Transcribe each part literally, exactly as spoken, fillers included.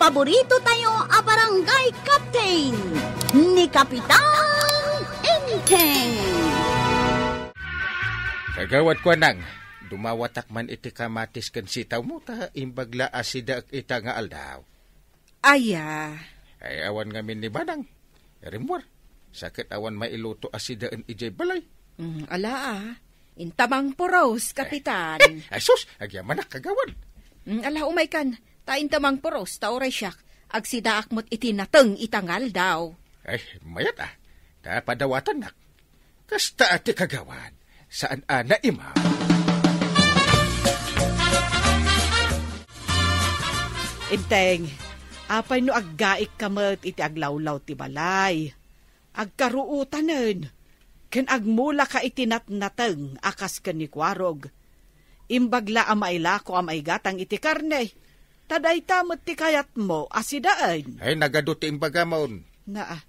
Paborito tayo a barangay captain, ni Kapitan Enteng. Kagawad Kuanang, dumawatak man iti kamatis ken sitawmo ta imbag la a sidaek ita nga aldaw. Aya. Ay, awan ngamin ni Banang. Rimmuar. Saket awan mailuto a sidaen idiay balay. Mm, ala, ah. Inta mangpuros, Kapitan. Eh, eh, ay, sus, agyamanak, kagawad. Mm, ala, umaykan. Ta inta mangpuros, ta uray siak, agsidaak met iti nateng ita nga aldaw. Ay, mayat, ah. Ta padawatannak. Kasta a ti kagawad, saan a naimaw. Enteng, apay no aggaikka met iti aglawlaw ti balay? Agkaruotanen, ken agmulaka iti natnateng a kas ken ni Kuarog. Imbag la a mailako a maigatang iti karne, ta dayta met ti kayatmo a sidaen. Ay, nagadu ti imbagamon. Naa,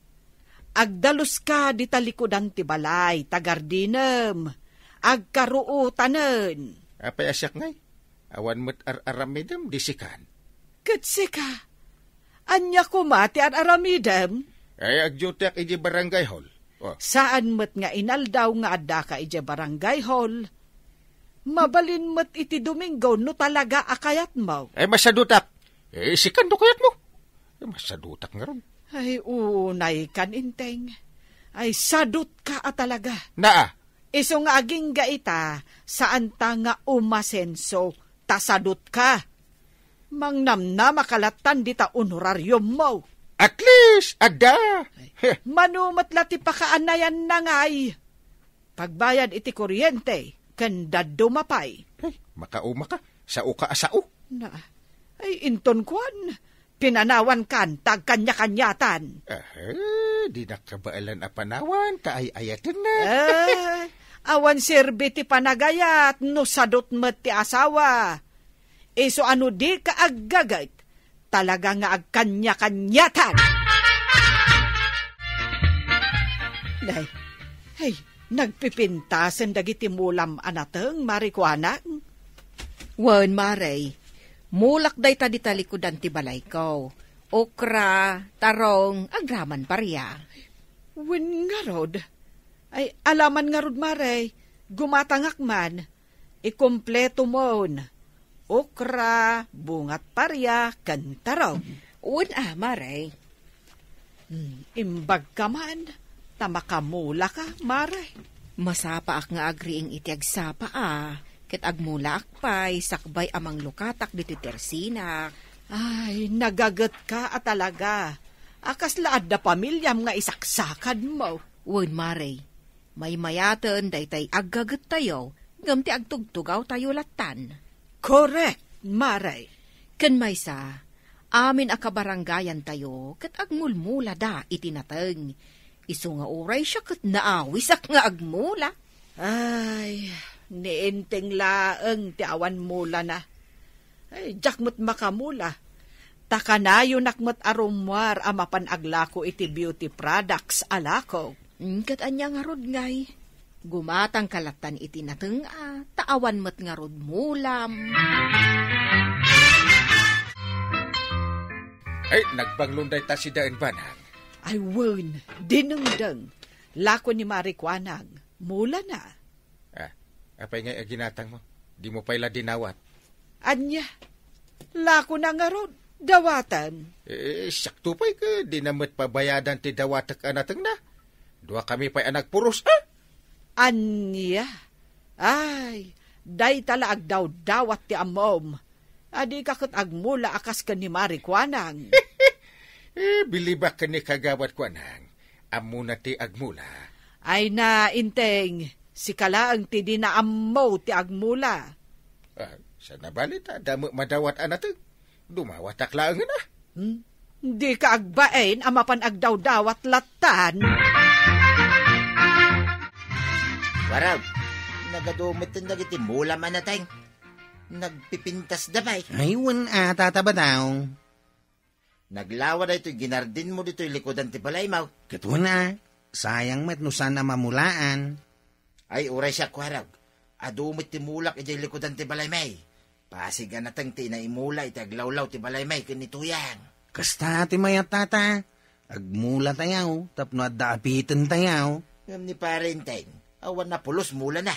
agdaluska dita likudan ti balay, ta gardinem, agkaruotanen. Apay a siak ngay? Awan met ar-aramidem, di sikan. Ket sika, ania koma ti ar-aramidem? Ay, agdiotiak iti barangay hall. Oh. Saan met nga inaldaw nga addaka iti barangay hall? Mabalin met iti Domingo no talaga a kayatmo. Ay, masadutak. Eh, sikan no kayatmo. Eh, masadutak ngarud. Ay, unay kan, Enteng. Ay, sadutka a talaga. Naa. Isu nga agingga ita, saanta nga umasenso, ta sadutka. Mangnamnamaka lattan dita honorariummo. At least, adda. Ay, heh. Mano met la ti pakaanayanna ngay? Pagbayad iti kuryente, ken dadduma pay. Ay, makaumaka. Saoka a sao. Na, ay, inton kuan, pinanawankan ta agkanya-kanyatan. Aha, dinak kabaelan a panawan ta ay-ayatennak. Eh, awan serbi ti panagayat no sadut met ti asawa. Isu a no dika aggaget, talaga nga agkanya-kanyatan. Nay, hey, nagpipintasen dagiti mulam a nateng, Mare Kuanang? Wen, Mare, mulak dayta dita likudan ti balayko. Okra, tarong, agraman paria. Wen ngarud? Ay, alaman ngarud, Mare, gumatangak man. Ikumpleto mon. Okra, bungat paria, ken tarong. Wen a, Mare. Hmm, imbagka man, ta makamulaka, Mare. Masapaak nga agriing iti agsapa a, ket agmulaak pay sakbay a manglukatak ditoy tersinak. Ay, nagagetka a talaga. A kasla adda pamiliam nga isaksakadmo. Wen, Mare. Maymayaten daytay aggagettayo ngem ti agtugtugawtayo lattan. Correct, Mare. Ken maysa, amin a kabarangayantayo ket agmulmulada iti nateng. Isu nga uray siak ket naawisak nga agmula. Ay, ni Enteng laeng ti awan mulana. Ay, diak met makamula. Ta kanayonak met a rummuar a mapan aglako iti beauty products a lako. Mm, ket ania ngarud ngay? Gumatangka lattan iti nateng a, ta awan met ngarud mulam. Ay, nagbanglon dayta sidaen, Banang. Ay, wen, dinengdeng. Lako ni Mare Kuanang, mulana. Ah, apay ngay a ginatangmo? Dimo pay la dinawat. Ania? Lakona ngarud, dawaten. Eh, siakto pay ket dina met pabayadan ti dawatek a natengna. Duakami pay a nagpuros, ah! Ania? Ay, dayta la agdawdawat ti ammom. A dika ket agmula a kas ken ni Mare Kuanang. Eh, bilibak ken ni Kagawad Kuanang. Ammona ti agmula. Ay na, Enteng, sika laeng ti dina ammo ti agmula. Ah, saan a bali ta adda met madawat a nateng? Dumawatak laengen a. Hmm? Dika agbain a mapan agdawdawat lattan. Warag, nagadu metten dagiti mulam a nateng. Nagpipintasda pay. Ay, wen a, Tata Bataw. Naglawa daytoy ginardinmo ditoy likudan ti balaymo. Ket wen a, sayang met no saan a mamulaan. Ay, uray siak, Warag. Adu met ti mulak idiay likudan ti balaymi. Pasig a nateng ti naimula iti aglawlaw ti balaymi ken ni Tuyang. Kasta ti mayat, tata. Agmulatayo tapno adda apitentayo. Ngem ni Pare Enteng, awan napulos mulana.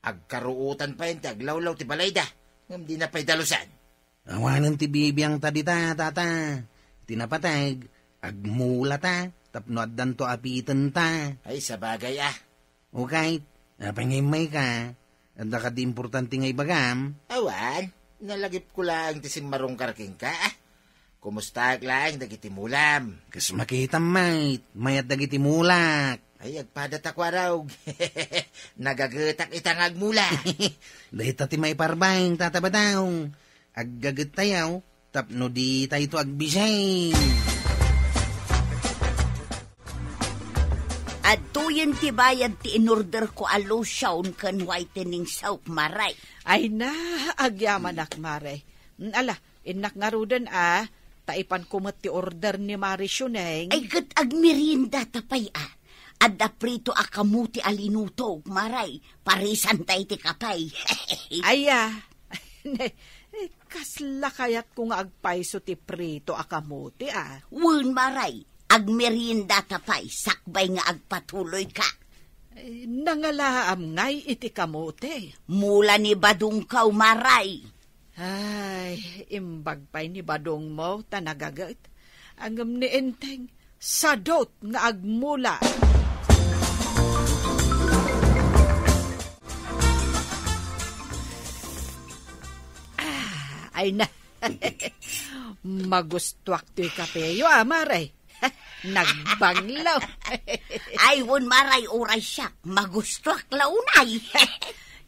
Agkaruotan pay ti aglawlaw ti balayda, ngem dina pay dalusan. Awanen ti bibiangta dita, tata. Ti napateg, agmulata tapno addanto apitenta. Ay, sabagay a. Okay, apay nga immayka? Adda kadi importante nga ibagam? Awan, nalagipko laeng ti simmarungkar kenka. Kumustaak laeng dagiti mulam? Kas makitam, mate, mayat dagiti mulak. Ay, agpadatak warog. Nagagetak ita nga agmula. Dayta ti maiparbaeng, Tata Badong. Aggagettayo tapno ditayto agbisay. Adtoyen ti bayad ti inorderko a lotion ken whitening soap, Mare. Ay na, agyamanak, Mare. Mm, ala, innak ngaruden a, ta ipanko met ti order ni Mare Shuneng. Ay, ket agmeriendata pay a. Adda prito a kamote a linutok, Mare. Parisanta iti kape. Aya. Ne, eh, kasla kayatko nga agpayso ti prito a kamote, a. Wen, Mare, agmeriendata pay, sakbay nga agpatuloyka. Eh, nangalaam ngay iti kamote. Mula ni badongko, Mare. Ay, imbag pay ni badongmo ta nagaget. Ngem ni Enteng, sadot nga agmula. Ah, ay na. Magustuak toy kapeyo, a, Mare. Nagbanglo. Ay, wen, Mare, uray siak. Magustuak la unay.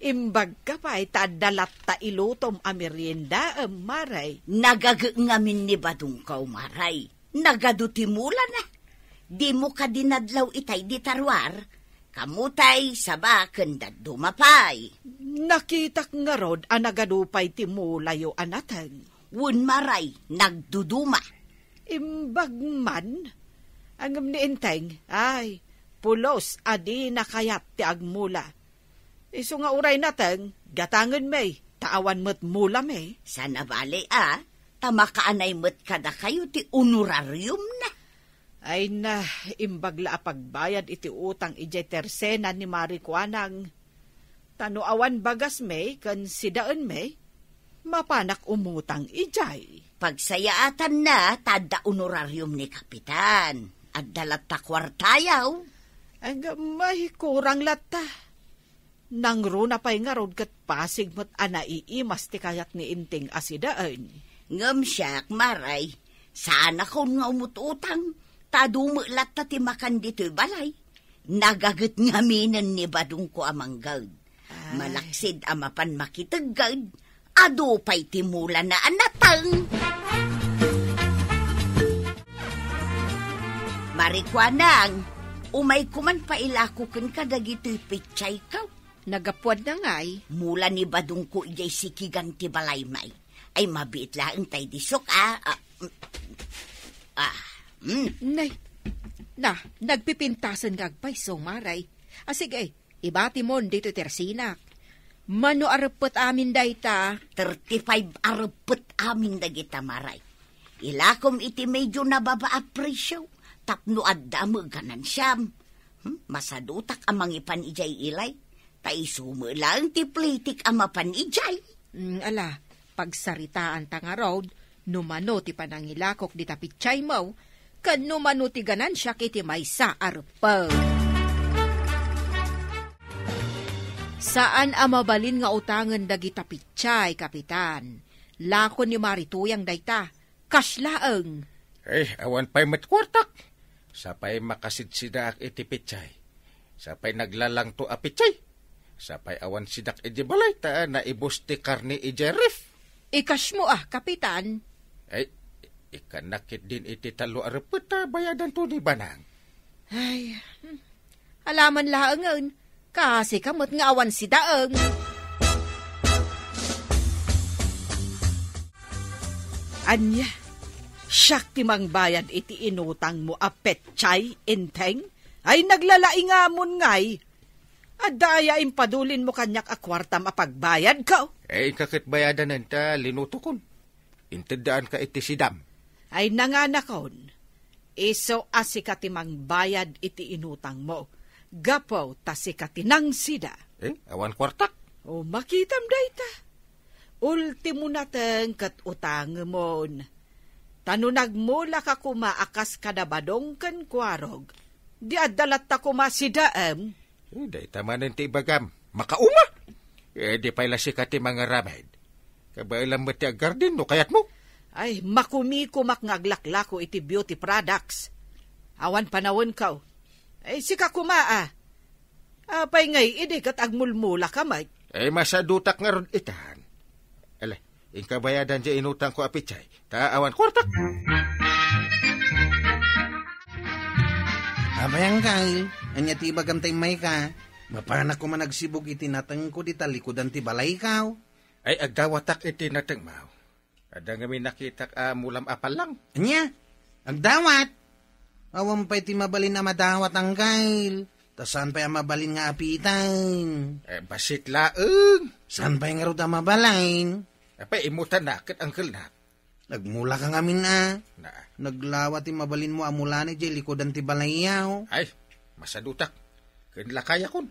Imbagka pay ta adda latta ilutom a meriendaem, Mare. Nagaget ngamin ni badongko, Mare. Nagadu ti mulana. Dimo kadi nadlaw itay dita ruar? Kamotay, saba, ken dadduma pay. Nakitak ngarud a nagadu pay ti mulayo a nateng. Wen, Mare, nagduduma. Imbag man? Ngem ni Enteng, ay, pulos a dina kayat ti agmula. Isu nga uray nateng, gatangenmi, ta awan met mulami. Saan a bale a, ta makaanay met kadakayo ti honorariumna. Ay na, imbag la a pagbayad iti utang idiay tersena ni Mare Kuanang. Ta no awan bagasmi ken sidaenmi, mapanak umutang idiay. Pagsayaatanna ta adda honorarium ni Kapitan. Adda latta kuartayo. Ay, nga may kurang latta. Nangruna pay ngarud ket pasig met a naiimas ti kayat ni Enteng a sidaen. Ngem siak, Mare, saanakon nga umut-utang, ta adu met latta ti makan ditoy balay. Nagaget ngaminen ni badongko a mangged. Ay. Malaksid a mapan makitegged, adu pay ti mulana a nateng. Mare Kuanang, umayko man pailako kenka dagitoy pitsayko. Nagapuadna ngay? Mula ni badongko idiay sikigan ti balaymi. Ay, mabiit laeng tay disok, a. A, mm, a, mm. Nay, na, nagpipintasen nga agpayso, Mare. A, sige, ibatimon ditoy tersinak. Mano a reppet amin dayta? Thirty-five a reppet amin dagita, Mare. Ilakom iti medyo nababa a presyo, tapno adda met ganansiam. Hmm, masadutak a mangipan idiay ilay, ta isu met laeng ti plitik a mapan idiay. Mm, ala, pagsaritaanta ngarud, no mano ti panangilakok dita pitsaymo, ken no mano ti ganansiak iti maysa a reppet. Saan a mabalin nga utangen dagita pitsay, Kapitan. Lakon ni Mare Tuyang dayta, kas laeng. Eh, awan pay met kuartak. Sapay makasidsidaak iti pitsay. Sapay naglalangto a pitsay. Sapay awan sidak iti balay ta naibus ti karne iti ref. Ikasmo a, Kapitan. Ay, ikkannak ketdin iti tallo a reppet ta bayadanto ni Banang. Ay, hmm. Alaman laengen, kasika met nga awan sidaeng. Ania, siak ti mangbayad iti inutangmo a petsay, Enteng? Ay, naglalaingamon ngay. Adda aya impadulinmo kaniak a kuartam a pagbayadko? Eh, inka ket bayadanen ta linutokon. Inteddaanka iti sidam. Ay nanganakon, isu a sika ti mangbayad iti inutangmo, gapu ta sika ti nangsida. Eh, awan kuartak? O, makitam dayta. Ultimo nateng ket utangemon. Ta no nagmulaka koma a kas kada Badong ken Kuarog, di adda latta koma sidaem. Eh, dayta manen ti ibagam. Makauma! Eh, di pay la sika ti mangaramid. Kabaelam met ti aggarden no kayatmo. Ay, makumikomak nga aglaklako iti beauty products. Awan panawenko. Ay, sika koma, a. Apay ngay idi ket agmulmulaka met? Ay, masadutak ngarud itan. Ala, inka bayadan diay inutangko a petsay, ta awan kuartak. Apay, Angkel, ania ti ibagam ta immayka? Mapanak koma nagsibug iti natengko dita likudan ti balayko. Ay, agdawatak iti natengmo. Adda ngamin nakitak a mulam a pallang. Ania? Agdawat? Awan pay ti mabalin a madawat, Angkel. Ta saan pay a mabalin nga apitan? Eh, bassit laeng. Saan pay ngarud a mabalin? Apay, imutanna ket angkelnak. Nagmulaka ngamin a. Na. Naglawa ti mabalinmo a mulana idiay likudan ti balayyo. Ay, masadutak. Ken lakayakon.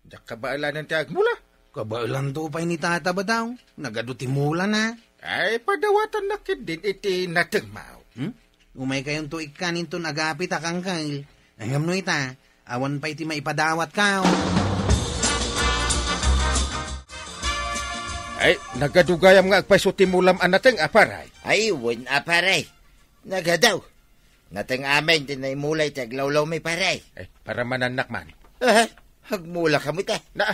Diak kabaelanen ti agmula. Kabaelanto pay ni Tata Badong. Nagadu ti mulana. Ay, padawatannak ketdin iti natengmo. Hmm? Umaykayonto ikkan inton agapitak, Angkel. Ngem no ita, awan pay ti maipadawatko. Ay, nagadu gayam nga agpayso ti mulam a nateng a, pare. Ay, wen a, pare. Nagadu. Nateng amin ti naimula iti aglawlawmi, pare. Eh, paramanannak man. Ah, agmulaka met a. Na.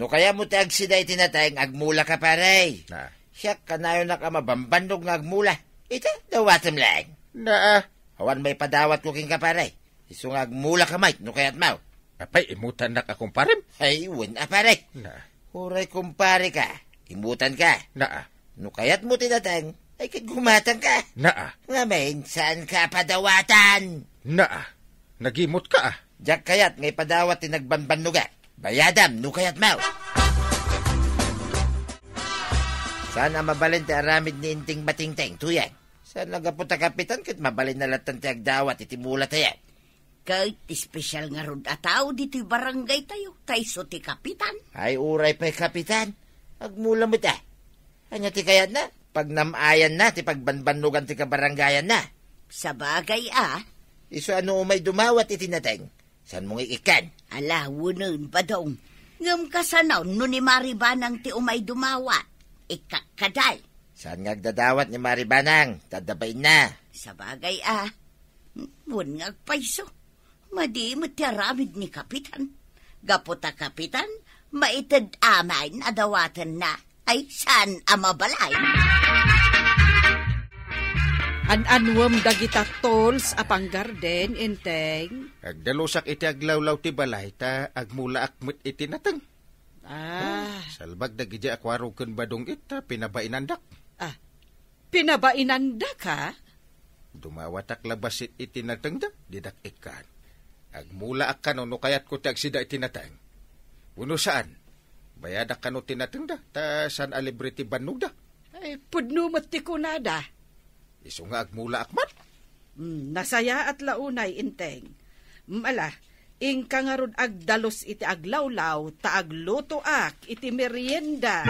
No kayatmo ti agsida iti nateng, agmulaka, pare. Na. Siak, kanayonak a mabambannog nga agmula. Ita, dawatem laeng. Na. Awan maipadawatko kenka, pare. Isu nga agmulaka met no kayatmo. Apay, imutannak a kumparem? Ay, wen a, pare. Na. Uray kumpareka, imutanka. Na. No kayatmo ti nateng, ay ket gumatangka. Na. Ngamin, saanka a padawatan. Na. Nagimutka a. Diak kayat nga ipadawat ti nagbambannogak. Bayadam no kayatmo. Saan a mabalin ti aramid ni Inting Batingting, Tuyang? Saan a gapu ta kapitan ket mabalinna lattan ti agdawat iti mulatayo? Ket espesyal ngarud a tao ditoy barangaytayo, ta isu ti kapitan. Ay, uray pay kapitan, agmula met a. Ania ti kayatna? Pagnam-ayanna ti pagbanbannogan ti kabarangayanna. Sabagay a. Isu a no umay dumawat iti nateng, saanmo nga ikkan? Ala, wenen, Badong. Ngem kasano no ni Mari Banang ti umay dumawat? Ikkak kadi. Saan nga agdadawat ni Mari Banang? Ta adda bainna. Sabagay a. Wen nga agpayso. Madi met ti aramid ni Kapitan. Gapu ta Kapitan, maited amin a dawatenna. Ay, saan a mabalin? An-anuem dagita tools a panggarden, Enteng? Agdalusak iti aglawlaw ti balay, ta agmulaak met iti nateng. Ah. Salbag dagidiay a Kuarog ken Badong ita, pinabainandak. Ah, pinabainandaka? Dumawatak la bassit iti natengda, didak ikkan. Agmulaak kano no kayatko ti agsida iti nateng. Wenno saan, bayadak kano ti natengda, ta saan a libre ti bannogda. Ay, pudno met ti kunada. Isu nga agmulaak man. Hmm, nasayaat la unay, Enteng. Hmm, ala, inka ngarud agdalus iti aglawlaw, ta aglutoak iti merienda.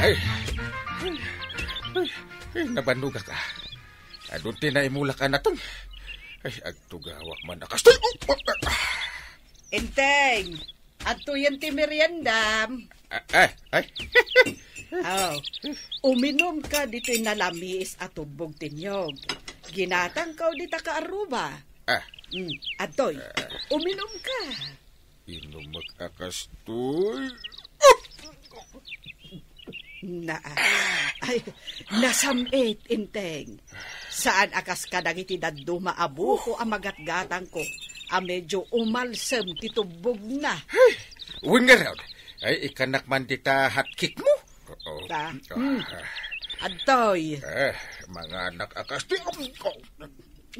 Ay, ay, ay, ay, nabannogak a. Adun ti naimulak a nateng. Ay, agtugawak man a kastoy. Enteng, adtoyen ti meriendam. Ah, ay, ay. Oh, uminumka ditoy nalamiis a tubbog ti niyog. Ginatangko dita kaaruba. Ah. Mm, adtoy, uminumka. Inumek a kastoy. Naa. Ay, nasam-it, Enteng. Saan a kas kadagiti dadduma a buko a magatgatangko a medyo umalsem ti tubbogna. Ay, wen ngarud, ay, ikkanak man dita hot cake mo? Oo. Ta, ah, hmm. Adtoy. Eh, manganak a kastoy.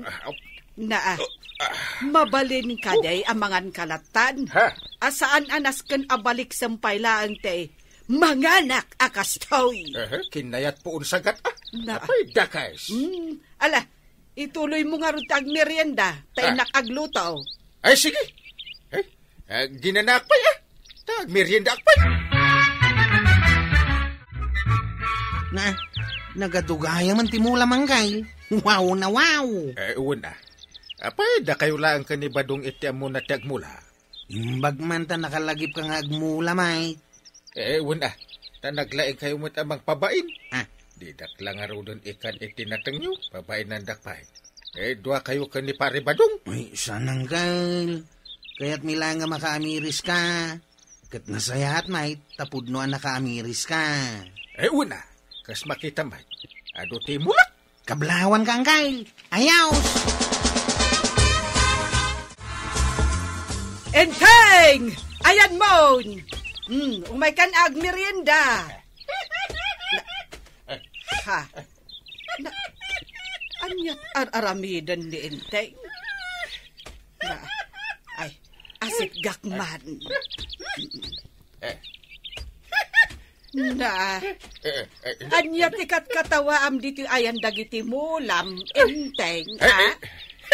Ah, op. Naa, ah, mabalin kadi a mangan ka lattan? Ha? A saan a nasken a baliksem pay laeng ti Manganak a kastoy. Eh, kinayat puon sagat, ah. Na- Apay, dakes. Hmm, ala, ituloy mo ngarud ti agmerienda, ta Ah. innak agluto. Ay, sige. Eh, ah, ginanaak pay, ah. Ta agmeriendaak pay. Na, nagadugayamen ti mula, Mangkay. Wow na wow. Eh, wen, ah. Apay, dakayo laeng ken ni Badong iti ammona ti agmula. Imbag man ta nakalagipka nga agmula, Mike. Eh, wen, ah. Ta naglaingkayo met a mangpabain. Ah. Didak la ngaruden ikan iti natengyo, pabainandak pay. Eh, duakayo ken ni Pare Badong. Ay, saan, Angkel. Kayatmi laeng nga makaamiriska. Ket nasayaat, Mike, ta pudno a nakaamiriska. Eh, wen, ah. Kas makita, Mike. Adu ti mulak. Kablawan ka, Angkel. Ayaw! Enteng! Ayan mon! Hmm, umaykan agmerienda. Na, ha? Na, ania ar-aramiden ni Enteng? Na, ay, asitgak man. Eh. Na, Eh, eh, eh, ania ti katkatawaam ditoy ayan dagiti mulam, Enteng, eh, ah?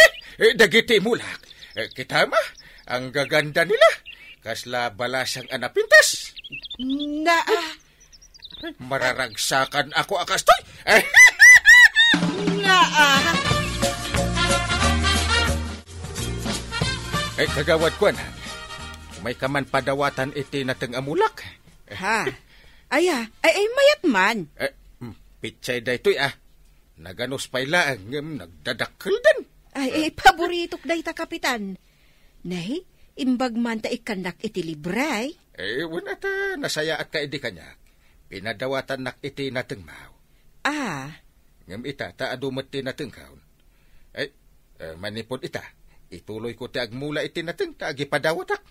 Eh, eh, dagiti mulak. Eh, kitam, ah, anggaganda nila. Kasla balasang a napintas. Na, ah. Mararagsakan ako a kastoy. Eh. Na, ah. Eh, kagawad kuan, umayka man padawatan iti nateng a mulak. Ha? Aya, ay, ay, mayat man. Eh, mm, pitsay daytoy, ah. Naganus pay laeng, ngem nagdadakkelden. Ay, ay, paboritok dayta, Kapitan. Nay, imbag man ta ikkannak iti libre. Eh, wen, ata, nasayaat ka idi kaniak. Pinadawatannak iti natengmaw. Ah. Ngem ita, ta adu met ti natengkaw. Ay, eh, manipud ita, ituloyko ti agmula iti nateng ta agipadawatak.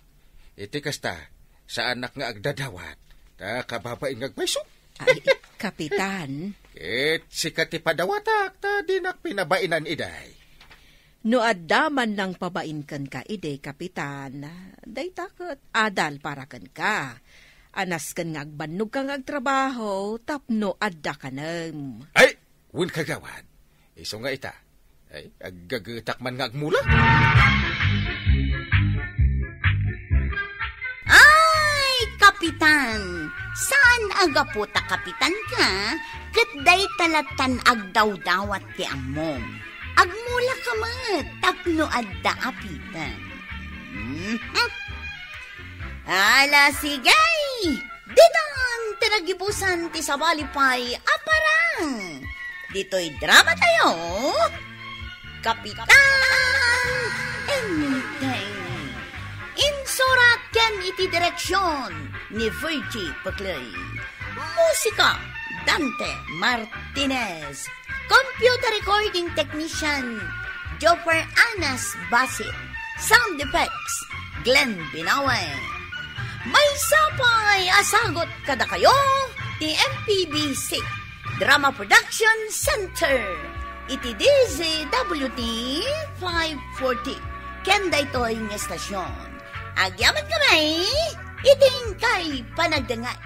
Iti kasta, saanak nga agdadawat, ta kababain nga agpayso. Ay, Kapitan. Ket sika ti padawatak, ta dinak pinabainan iday. No adda man nangpabain kenka idi, Kapitan, dayta ket adal para kenka. Anas ken nga agbannogka nga agtrabaho tapno adda kanem. Ay, wen, kagawad. Isu nga ita. Ay, aggagetak man nga agmula. Ay, Kapitan! Saan a gapu ta kapitan ka, ket dayta lattan agdawdawat ti ammom. Agmula ka met tapno adda apiten. Mhm. Ala, sige! Ditan ti nagibusan ti sabali pay a parang. Ditoy drama tayo, Kapitan Enteng. Insurat ken iti direksyon ni Virgie Peclay. Musika, Dante Martinez. Computer recording technician, Jopper Anas Basit. Sound effects, Glenn Binawe. Maysa pay a sagut kadakayo ti M P B C Drama Production Center iti D Z W T five forty. Ken daytoy nga estasyon, agyaman kami iti inkay panagdengngeg.